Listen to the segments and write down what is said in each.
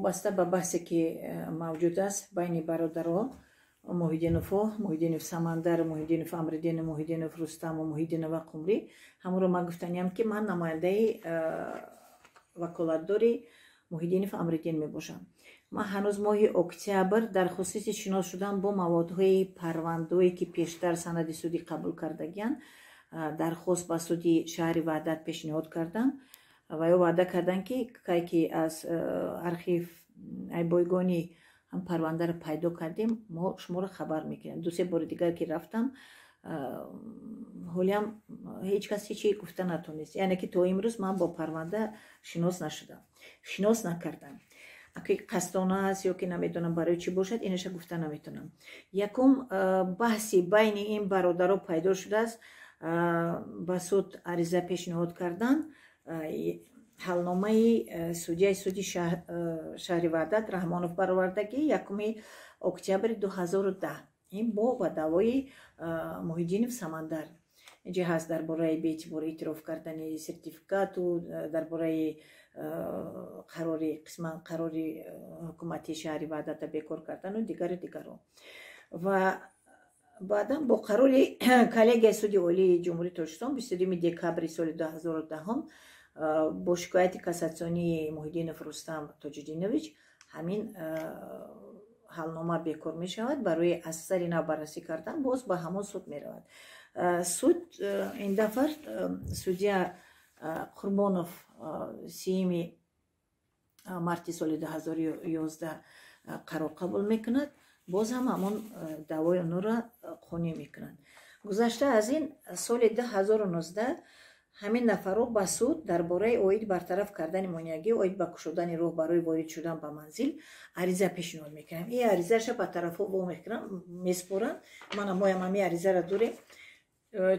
Вобаста ба баҳсе, ки мавҷуд аст байни бародаро Муҳиддиновҳо, Муҳиддинов Самандар, Муҳиддинов Амриддину, Муҳиддинов Рустаму Муҳиддинова Қумрӣ, ҳамонро ман гуфтаниям, ки ман намояндаи ваколатдори Муҳиддинов Амриддин мебошам. Ман ҳанӯз моҳи октябр дар хусуси шинос шудан бо маводҳои парвандое, ки пештар санади судӣ қабул кардагиянд, дархост ба суди шаҳри Ваҳдат пешниҳод кардам ва ё ваъда карданд, ки кай ки аз архив айбойгонӣ ҳам парвандаро пайдо кардем, мо шуморо хабар мекунем. Дусе бори дигар ки рафтам, ҳолиам ҳеҷ кас ҳечи гуфта натонист. Яъне ки то имрӯз ман бо парванда шинос нашудам, шинос накардам. Аки қасдона аст ё ки намедонам барои чӣ бошад, инаша гуфта наметонам. Якум баҳси байни ин бародаро пайдо шудааст, ба суд ариза пешниҳод кардан. Ҳалномаи судяи суди шаҳри Ваҳдат Раҳмонов баровардагӣ 1 октябри 2010, ин бо ба даъвои Муҳиддинов Самандар. Инҷа ҳаст дар бораи беэътибор эътироф кардани сертификату дар бораи қарори, қисман қарори ҳукумати шаҳри Ваҳдата бекор кардану дигару дигаро. Ва баъдан бо қарори коллегияи суди олии Ҷумҳурии Тоҷикистон 22 декабри соли 2010 бо шикояти кассатсионии Муҳиддинов Рустам Тоҷиддинович ҳамин ҳалнома бекор мешавад. Барои аз сари нав баррасӣ кардан боз ба ҳамон суд меравад. Суд ин дафъа судья Қурбонов 30 марти соли 2011 қарор қабул мекунад, боз ҳам ҳамон даъвои онҳоро қонеъ мекунанд. Гузашта аз ин, соли 2019 ҳамин нафарҳо ба суд дар бораи оид бартараф кардани монеагӣ оид ба кушодани роҳ барои ворид шудан ба манзил ариза пешниҳод мекунам. Ин аризаша ба тарафҳо во мекунам, месупоранд. Мана, моям ҳамин аризаро дорем.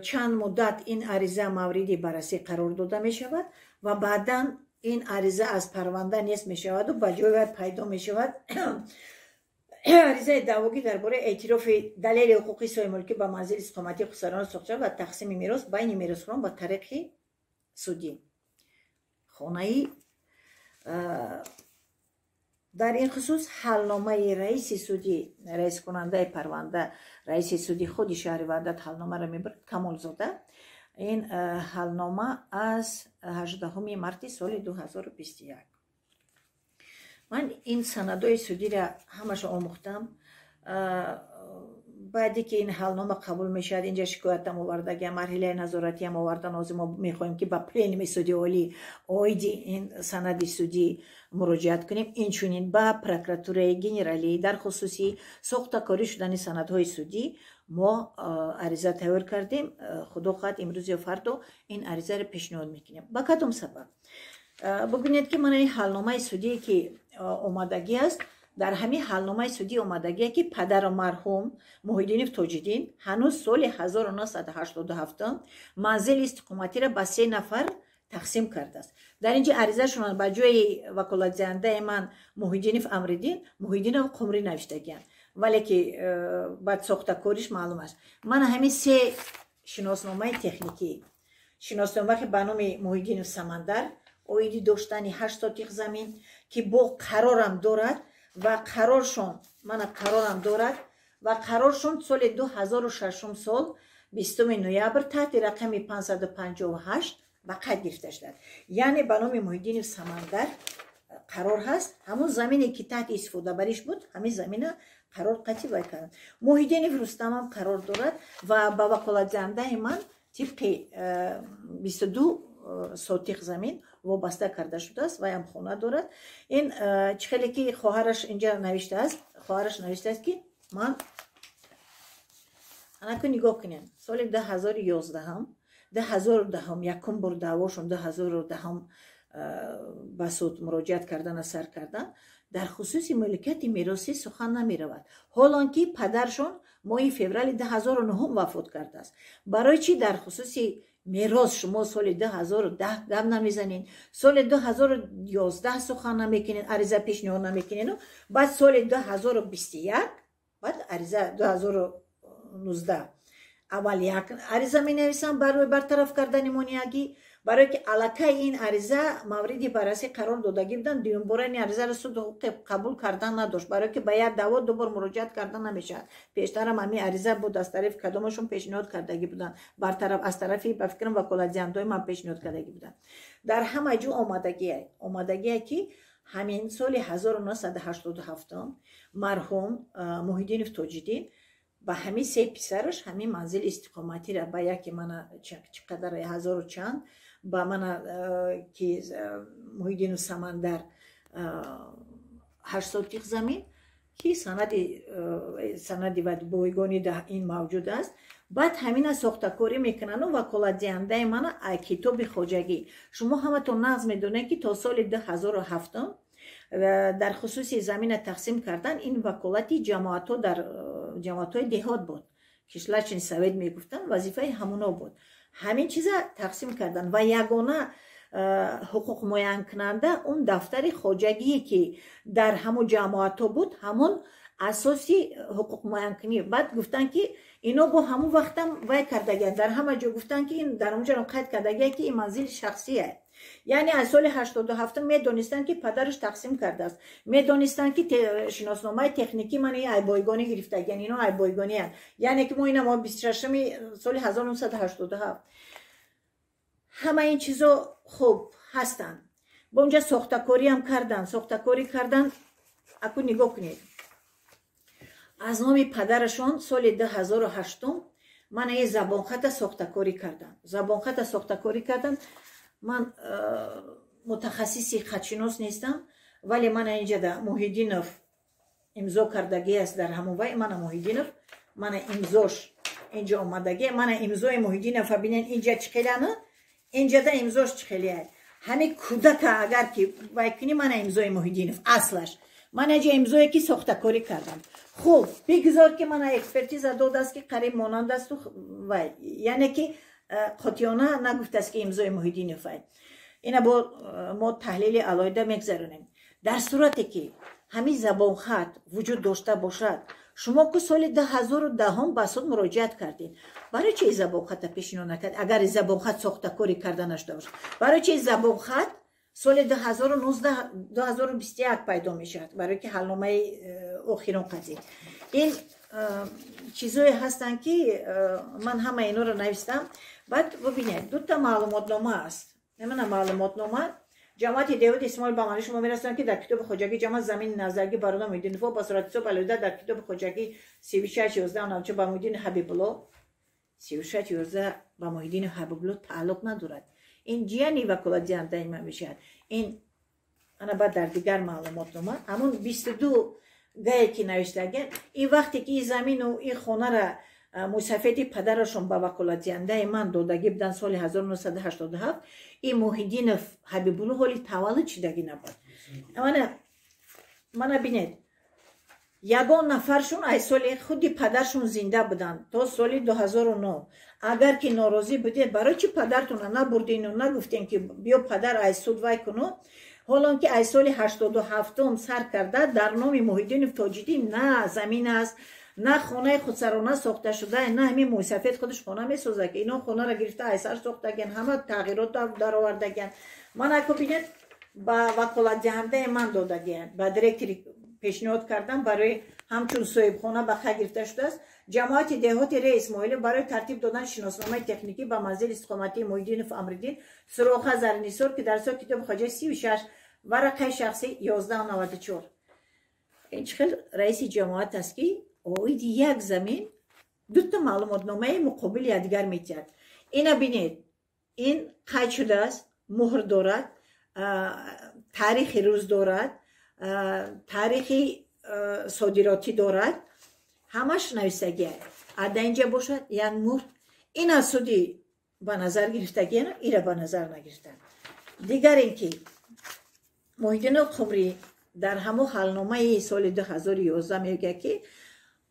Чанд муддат ин ариза мавриди баррасӣ қарор дода мешавад ва баъдан ин ариза аз парванда нест мешаваду ба ҷои вай пайдо мешавад аризаи даъвогӣ дар бораи эътирофи далели ҳуқуқи соҳибмулкӣ ба манзили истиқоматии хусарони сохта ва тақсими мерос байни меросхӯрон ба тариқи судӣ хонаи. Дар ин хусус ҳалномаи раиси суди, раискунандаи парванда, раиси суди худи шаҳри Ваҳдат ҳалномаро мебарад, Камолзода. Ин ҳалнома аз 18 марти соли 2021. Ман ин санадҳои судиро ҳамаша омӯхтам. Баъде ки ин ҳалнома қабул мешавад, инҷа шикоятам овардагиам, марҳилаи назоратиам овардан. Ҳозир мо мехоҳем, ки ба пленуми суди олӣ оиди ин санади судӣ муроҷиат кунем, инчунин ба прокуратураи генералӣ. Дар хусуси сохтакорӣ шудани санадҳои судӣ мо ариза тайёр кардем. Худо хоҳад, имрӯз ё фардо ин аризаро пешниҳод мекунем. Ба кадом сабаб? Бубинед, ки мана ин ҳалномаи судие, ки омадагӣ аст, дар ҳамин ҳалномаи судӣ омадагие, ки падару марҳум Муҳиддинов Тоҷиддин ҳанӯз соли 1987 манзили истиқоматиро ба се нафар тақсим кардааст. Дар ин ҷо аризашон ба ҷои ваколатдиҳандаи ман Муҳиддинов Амриддин, Муҳиддинов Қумрӣ навиштагианд, вале ки баъд сохтакориш маълум аст. Мана ҳамин се шиносномаи техникӣ, шиноснома, ки ба номи Муҳиддинов Самандар оиди доштани 8 сотих замин, ки бо қарорам дорад ва қароршон, мана қарорам дорад ва қароршон соли 2006 сол 20 ноябр таҳти рақами 558 ба қайд гирифта шудааст. Яъне ба номи Муҳиддинов Самандар қарор ҳаст. Ҳамон замине, ки таҳти истифодабариш буд, ҳамин замина қарор қатъи вай карданд. Муҳиддинов Рустамам қарор дорад ва ба ваколатдиҳандаи ман тибқи 22 сотих замин вобаста карда шудааст. Ваям хона дорад. Ин чӣ хеле ки хоҳараш инҷа навиштааст, хоҳараш навиштааст, ки ман анаку нигоҳ кунем, соли 2011-ам, 2010-ум якум бор даъвошон, 2010-ум ба суд муроҷиат кардана сар кардан, дар хусуси моликияти меросӣ сухан намеравад, ҳолон ки падаршон моҳи феврали 2009 вафот кардааст. Барои чӣ дар хусуси мерос шумо соли 2010 гап намезанед, соли 2011 сухан намекунед, ариза пешниҳод намекунеду баъд соли 2021, баъд ариза 2019? Аввал як ариза менависам барои бартараф кардани монеагӣ, барое ки аллакай ин ариза мавриди баррасӣ қарор додагӣ буданд. Дуюмбора ин аризаро суд ҳуқуқи қабул кардан надошт, барое ки ба як даъво дубор муроҷиат кардан намешавад. Пештарам ҳамин ариза буд, аз тарафи кадомашон пешниҳод кардагӣ буданд, бартараф аз тарафи, ба фикрам, ваколатдиҳандаҳои ман пешниҳод кардагӣ буданд. Дар ҳама ҷо омадагие, ки ҳамин соли 1987 марҳум Муҳиддинов Тоҷиддин ба ҳамин се писараш ҳамин манзили истиқоматиро ба яке, мана, чӣ қадар, ҳазору чанд, ба мана, ки Муҳиддину Самандар, 8 сотих замин, ки санади бойгонӣ ин мавҷуд аст. Баъд ҳамина сохтакорӣ мекунану ваколатдиҳандаи мана китоби хоҷагӣ. Шумо ҳаматон нағз медонед, ки то соли 2007 дар хусуси замина тақсим кардан ин ваколати ҷамоатҳо дар ҷамоатҳои деҳот буд, кишлачный совет мегуфтанд, вазифаи ҳамуно буд ҳамин чиза тақсим кардан. Ва ягона ҳуқуқ муайянкунанда он дафтари хоҷагие, ки дар ҳамун ҷамоатҳо буд, ҳамон асоси ҳуқуқ муайянкунӣ. Баъд гуфтанд, ки ино бо ҳамун вақтам вай кардагиянд, дар ҳама ҷо гуфтанд, ки дар онҷо қайд кардагия, ки ин манзили шахсие. Яъне аз соли 87 медонистанд, ки падараш тақсим кардааст, медонистанд, ки шиносномаи техникӣ ман ай бойгонӣ гирифтагиян, ино ай бойгониянд. Яъне ки мо ина мо 26-уми соли 1987 ҳама ин чизо хуб ҳастанд. Бо онҷа сохтакориам кардан, сохтакорӣ кардан. Аку нигоҳ кунед, аз номи падарашон соли 2008 мана ин забонхата сохтакорӣ кардан, забонхата сохтакорӣ кардан. Ман мутахассиси хатшинос нестам, вале мана инҷада Муҳиддинов имзо кардагӣ аст дар ҳамон вай. Мана Муҳиддинов, мана имзош инҷа омадагӣ, мана имзои Муҳиддинова бинен, инҷа чӣ хелана, инҷада имзош чӣ хелия. Ҳамин кӯдака агар ки вай кунӣ, мана имзои Муҳиддинов аслаш, мана инҷа имзое, ки сохтакорӣ кардам. Хуб, бигзор, ки мана экспертиза додааст, ки қариб монанд асту вай, яъне ки қотиёна нагуфтааст, ки имзои Муҳиддинов ай. Ина бо мо таҳлили алоҳида мегзаронем. Дар сурате ки ҳамин забонхат вуҷуд дошта бошад, шумо ку соли 2010 ба суд муроҷиат кардед, барои чи забонхата пешниҳод накард, агар забонхат сохтакорӣ карда нашуда бошад? Барои чи забонхат соли 2021 пайдо мешавад? Барои ки ҳалномаи охирон қазӣ. Ин чизое ҳастанд, ки ман ҳама инора навистам. Баъд бубинед, дута маълумотнома аст. Мана маълумотнома ҷамоати деҳоти Исмоил. Ба маъни шумо мерасонам, ки дар китоби хоҷагӣ ҷамоат замини назаргӣ барода Муҳиддиновҳо ба суратҳисоб алоҳида дар китоби хоҷагӣ 36 11 94 ба Муҳиддини Ҳабибулло, 36 11 ба Муҳиддини Ҳабибулло тааллуқ надорад. Ин ҷияни ваколатдиҳандаи ман мешавад. Ин ана баъд дар дигар маълумотнома ҳамун 22 гае, ки навиштагиан, ин вақте ки ин замину ин хонара мусафеди падарашон ба ваколатдиҳандаи ман додагӣ буданд соли 1987, ин Муҳиддинов Ҳабибулло ҳоли таваллуд шидагӣ набуд. Мана бинед, ягон нафаршон аз соли худи падаршон зинда буданд то соли 2009. Агар ки норозӣ будед, барои чи падартона набурдину нагуфтем, ки биё, падар, аз суд вай куну? Ҳолон ки аз соли 87-ум сар карда дар номи Муҳиддинов Тоҷиддин на замин аст, на хонаи худсарона сохта шуда, на ҳамин мӯйсафед худаш хона месозад, ки ино хонаро гирифта айсар сохтагиан, ҳама тағйирот даровардагиан. Ман ако бинед, ба ваколатдиҳандаи ман додагиан, ба директори пешниҳод кардам, барои ҳамчун соҳибхона ба хай гирифта шудааст. Ҷамоати деҳоти Ре Исмоилов барои тартиб додани шиносномаи техникӣ ба манзили истиқоматии Муҳиддинов Амриддин, суроға Заринисор, ки дар ҳисоби китоби хоҷаи 36, варақаи шахсӣ 1194. Ин чӣ хел раиси ҷамоат аст, ки оиди як замин дута маълумотномаи муқобили якдигар метиҳад? Ина бинед, ин қайд шудааст, муҳр дорад, таърихи рӯз дорад, таърихи содиротӣ дорад, ҳамаш нависагия. Ада инҷа бошад як муҳр. Ин аз суди ба назар гирифтагиана, ира ба назар нагирифта. Дигар ин ки Муҳиддинов Қумрӣ дар ҳамон ҳалномаи соли 2011 мегӯяд, ки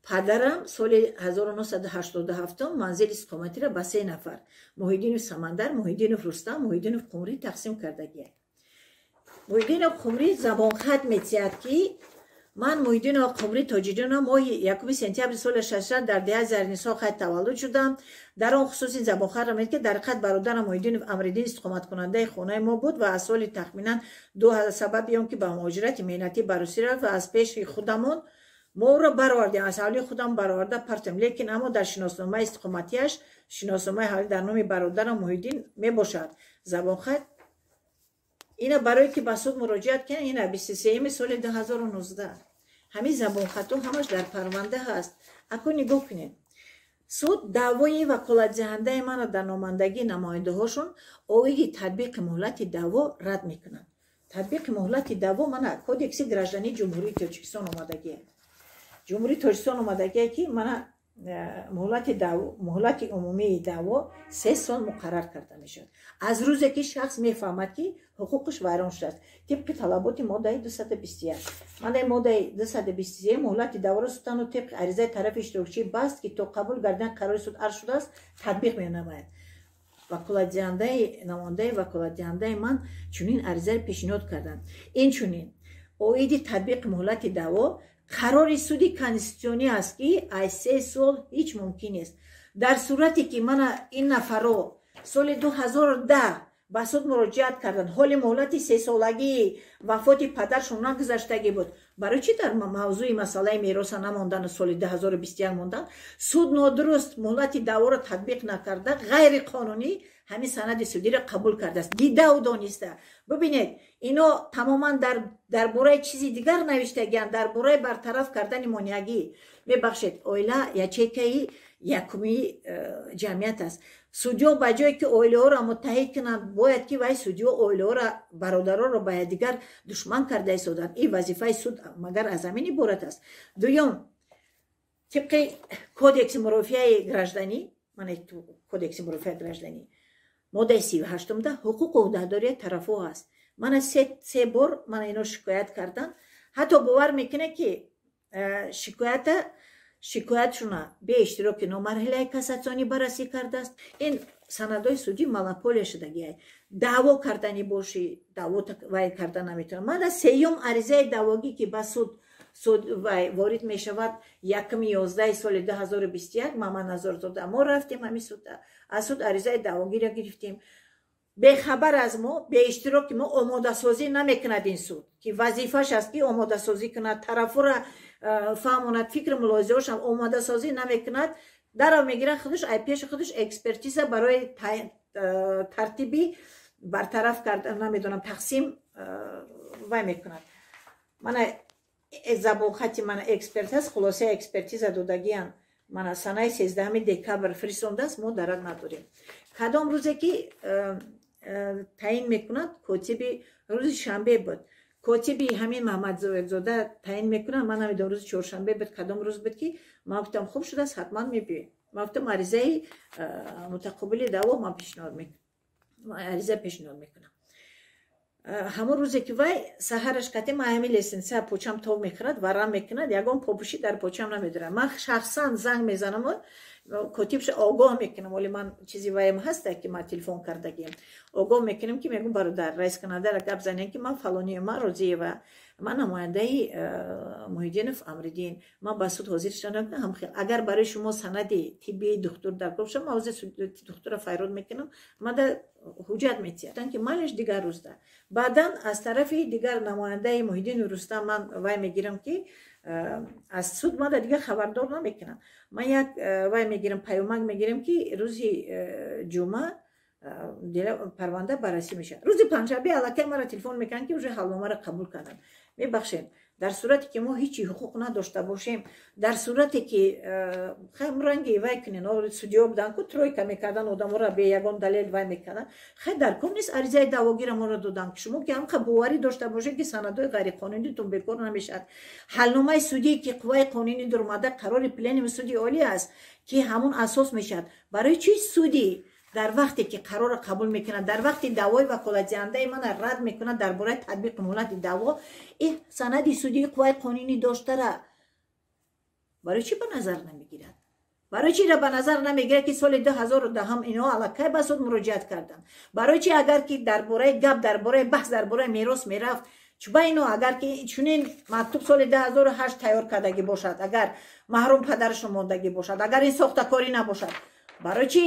падарам соли 1987 манзили истиқоматиро ба се нафар: Муҳиддинов Самандар, Муҳиддинов Рустам, Муҳиддинов Қумрӣ тақсим кардагия. Муҳиддинов Қумрӣ забонхат метиҳад, ки Ман, Муҳиддинова Қумрӣ Тоҷиддинова, моҳи 1 сентябри соли 66 дар деҳаи Зарнисо хайр таваллуд шудам. Дар он хусус ин забонхатро мед, ки дар ҳақиқат бародарам Муҳиддинов Амриддин истиқоматкунандаи хонаи мо буд ва аз соли тахминан ду сабаби он ки ба муҳоҷирати меҳнатӣ ба Русия рафт ва аз пеши худамон мо ӯро баровардем, аз ҳавлии худам бароварда партем, лекин аммо дар шиносномаи истиқоматиаш шиносномаи ҳавлӣ дар номи бародарам Муҳиддин мебошад. Забонхат ина барое ки ба суд муроҷиат кунед, ина 23-юми соли 2019 ҳамин забонхатҳо ҳамаш дар парванда ҳаст. Акун нигоҳ кунед, суд даъвои ваколатдиҳандаи маро дар номандагии намояндаҳошон оиди татбиқи муҳлати даъво рад мекунад. Татбиқи муҳлати даъво, мана, Кодекси граждании Ҷумҳурии Тоҷикистон омадагия, Ҷумҳурии Тоҷикистон омадагие, ки мана муҳлати умумии даъво 3 сол муқаррар карда мешавад аз рӯзе ки шахс мефаҳмад, ки ҳуқуқаш вайрон шудааст, тибқи талаботи моддаи 221. Манаи моддаи 223: муҳлати даъворо суд танҳо тибқи аризаи тарафи иштирокчии баҳс, ки то қабул гардидани қарори суд арз шудааст, татбиқ менамояд. Ваколатдиҳандаи, намояндаи ваколатдиҳандаи ман чунин аризаро пешниҳод карданд. Инчунин оиди татбиқи муҳлати даъво қарори суди конститутсионӣ аст, ки аз 3 сол ҳеҷ мумкин нест. Дар сурате ки мана ин нафаро соли 2010 ба суд муроҷиат карданд, ҳоли муҳлати сесолагии вафоти падаршон нагузаштагӣ буд, барои чӣ дар мавзӯи масъалаи мероса намондану соли 2021 мондан? Суд нодуруст муҳлати даъворо татбиқ накарда, ғайриқонунӣ ҳамин санади судиро қабул кардааст, дидаву дониста. Бибинед, ино тамоман дар бораи чизи дигар навиштагианд, дар бораи бартараф кардани монеагӣ. Мебахшед, оила ячейкаи якумии ҷамъият аст. Судё ба ҷое ки оилаҳоро муттаҳид кунанд, бояд ки вай судё оилаҳоро, бародаронро ба якдигар душман карда истоданд. Ин вазифаи суд магар аз ҳамин иборат аст? Дуюм, тибқи Кодекси мурофиаи гражданӣ, мана Кодекси мурофиаи гражданӣ, моддаи 38-умда ҳуқуқу ӯҳдадории тарафҳо ҳаст. Мана се бор мана ино шикоят кардам. Ҳатто бовар мекунед, ки шикоятшуна бе иштироки но марҳилаи кассатсионӣ баррасӣ кардааст. Ин санадҳои судӣ монополия шудагиай. Даъво кардани бошӣ, даъво вай карда наметавонад. Мана сеюм аризаи даъвогӣ, ки ба суд вай ворид мешавад, 1-11 соли 2021 Мамадназарзода, мо рафтем ҳамин суд, аз суд аризаи даъвогиро гирифтем. Бехабар аз мо, беиштироки мо омодасозӣ намекунад ин суд, ки вазифаш аст, ки омодасозӣ кунад, тарафура фаҳмонад, фикру мулоҳизаҳошам омодасозӣ намекунад. Дарав мегирад, худаш ай пеши худаш экспертиза барои тартиби бартараф карда, намедонам, тақсим вай мекунад. Мана забонхати, мана эксперт аст, хулосаи экспертиза додагиян. Мана санаи 13 декабр фиристондааст, мо дарак надорем. Кадом рӯзе ки таъин мекунад котиби, рӯзи шанбе буд, котиби ҳамин Маҳмадзода таъин мекунад. Ман намедонам, рӯзи чоршанбе буд, кадом рӯз буд, ки ман гуфтам, хуб шудааст, ҳатман мебиёем. Ман гуфтам, аризаи мутақобили даъво ман пешниҳод мекунам, ариза пешниҳод мекунам. Ҳамон рӯзе ки вай саҳараш кате ман ҳамин лестница почам тов мехӯрад, варам мекунад, ягон попӯшӣ дар почам намедорам. Ман шахсан занг мезанаму котибша огоҳ мекунам. Оли ман чизи ваям ҳаста, ки ман телефон кардагием, огоҳ мекунем, ки мегӯм, бародар раискунандара гап занем, ки ман фалони, ман Розиева, ман намояндаи Муҳиддинов Амриддин, ман ба суд ҳозир шудам. Ҳамхел агар барои шумо санади тиббии духтур даркор шавад, ман ҳозир духтура файрод мекунам, мада ҳуҷҷат метиҳам, ки майлаш, дигар рӯзда. Баъдан аз тарафи дигар намояндаи Муҳиддину Рустам ман вай мегирам, ки аз суд мада дигар хабардор намекунам. Ман як вай мегирам, паёмак мегирам, ки рӯзи ҷумъа парванда баррасӣ мешавад. Рӯзи панҷшанбе аллакай маро телефон мекунанд, ки уже ҳалномаро қабул карданд. Мебахшед, дар сурате ки мо ҳечи ҳуқуқ надошта бошем, дар сурате ки хай ранги вай кунен, судиё буданд ку, тройка мекардан одаморо, бе ягон далел вай мекардан. Хай, дар кор нест аризаи даъвогира моро доданд, ки шумо ки ҳамқа боварӣ дошта бошед, ки санадҳои ғайриқонунитон бекор намешавад. Ҳалномаи судие, ки қувваи қонунӣ дуромада, қарори пленуми суди олӣ аст, ки ҳамон асос мешавад. Барои чӣ судӣ дар вақте ки қарорро қабул мекунад, дар вақти даъвои ваколатдиҳандаи мана рад мекунад дар бораи татбиқи муҳлати даъво, ин санади судии қувваи қонунӣ доштара барои чӣ ба назар намегирад? Барои чиро ба назар намегирад, ки соли 2010 ино аллакай ба суд муроҷиат карданд? Барои чи агар ки дар бораи гап, дар бораи баҳс, дар бораи мерос мерафт, Чуба ино агар ки чунин мактуб соли 2008 тайёр кардагӣ бошад, агар маҳрум падарашон мондагӣ бошад, агар ин сохтакорӣ набошад, барои чӣ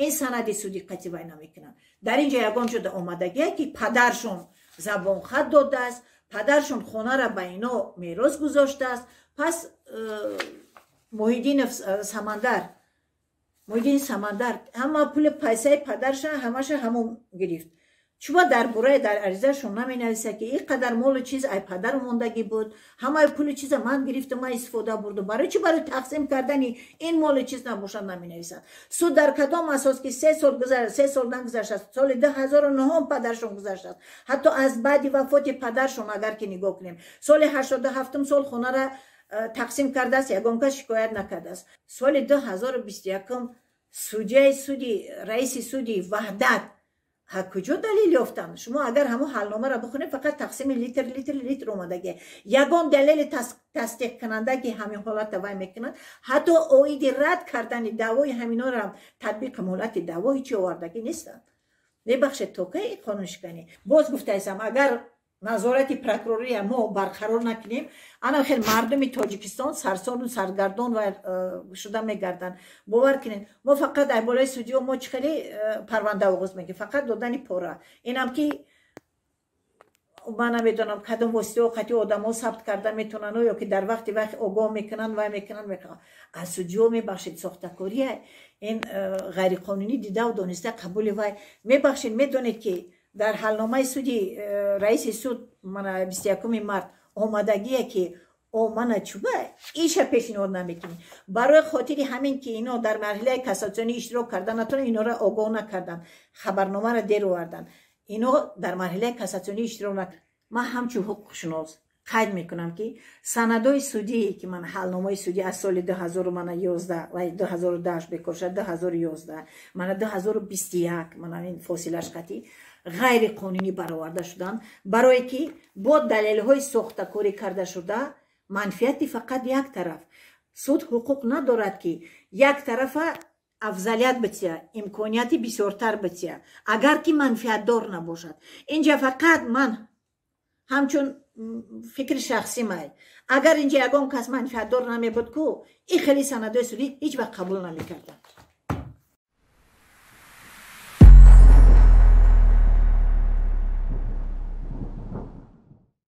ин санади судӣ қатъи вай намекунанд? Дар ин ҷо ягон ҷода омадагие, ки падаршон забонхат додааст, падаршон хонара ба ино мерос гузоштааст? Пас Муҳиддинов Самандар, Муҳиддини Самандар ҳама пули пайсаи падарша ҳамаша ҳамон гирифт. Чуба дар бораи дар аризашон наменависад, ки ин қадар молу чиз ай падар мондагӣ буд, ҳамаи пули чиза ман гирифтам, ман истифода бурдум? Барои чӣ барои тақсим кардани ин молу чиз набошад, наменависад? Суд дар кадом асос, ки 3 сол, 3 сол нагузаштааст, соли 2009-ум падаршон гузаштааст, ҳатто аз баъди вафоти падаршон, агар ки нигоҳ кунем, соли 87-ум сол хонара тақсим кардааст, ягон кас шикоят накардааст. Соли 2021-ум судяи суди, раиси суди Ваҳдат ҳа куҷо далел ёфтанд? Шумо агар ҳамон ҳалномаро бихонед, фақат тақсими литр, литр, литр омадагӣ, ягон далели тасдиқкунанда, ки ҳамин ҳолата вай мекунад, ҳатто оиди рад кардани даъвои ҳаминорам, татбиқи муҳлати даъво, ҳичи овардагӣ нестанд. Мебахшед, то кай қонуншиканӣ? Боз гуфтаистам, агар назорати прокурория мо барқарор накунем, ана хел мардуми Тоҷикистон сарсону саргардон ва шуда мегарданд. Бовар кунед, мо фақат ай болои судиё мо чӣ хеле парванда оғоз мекунем? Фақат додани пора. Инам ки ман намедонам, кадом воситаҳо қатъи одамо сабт карда метавонанд ё ки дар вақти вақт огоҳ мекунанд, вай мекунанд аз судиё. Мебахшед, сохтакория ин ғайриқонунӣ дидаву дониста қабули вай. Мебахшед, медонед, ки дар ҳалномаи суди раиси суд мана 21-уми март омадагие, ки о мана чуба иша пешниҳод намекунӣ? Барои хотири ҳамин, ки ино дар марҳилаи кассатсионӣ иштирок карда натавонанд, инора огоҳ накарданд, хабарномаро дер оварданд, ино дар марҳилаи кассатсионӣ иштирок накард. Ман ҳамчун ҳуқуқшунос қайд мекунам, ки санадҳои судие, ки ман ҳалномаи судӣ аз соли 2011 ва 2010 бекор шуд, 2011, мана 2021, мана ин фосилаш қатъӣ ғайриқонунӣ бароварда шуданд, барое ки бо далелҳои сохтакорӣ карда шуда, манфиати фақат як тараф. Суд ҳуқуқ надорад, ки як тарафа афзалият бития, имконияти бисёртар бития, агар ки манфиатдор набошад. Инҷа фақат ман ҳамчун фикри шахсӣ май, агар инҷа ягон кас манфиатдор намебуд ку, ин хеле санадҳои судӣ ҳеҷ вақт қабул намекарданд.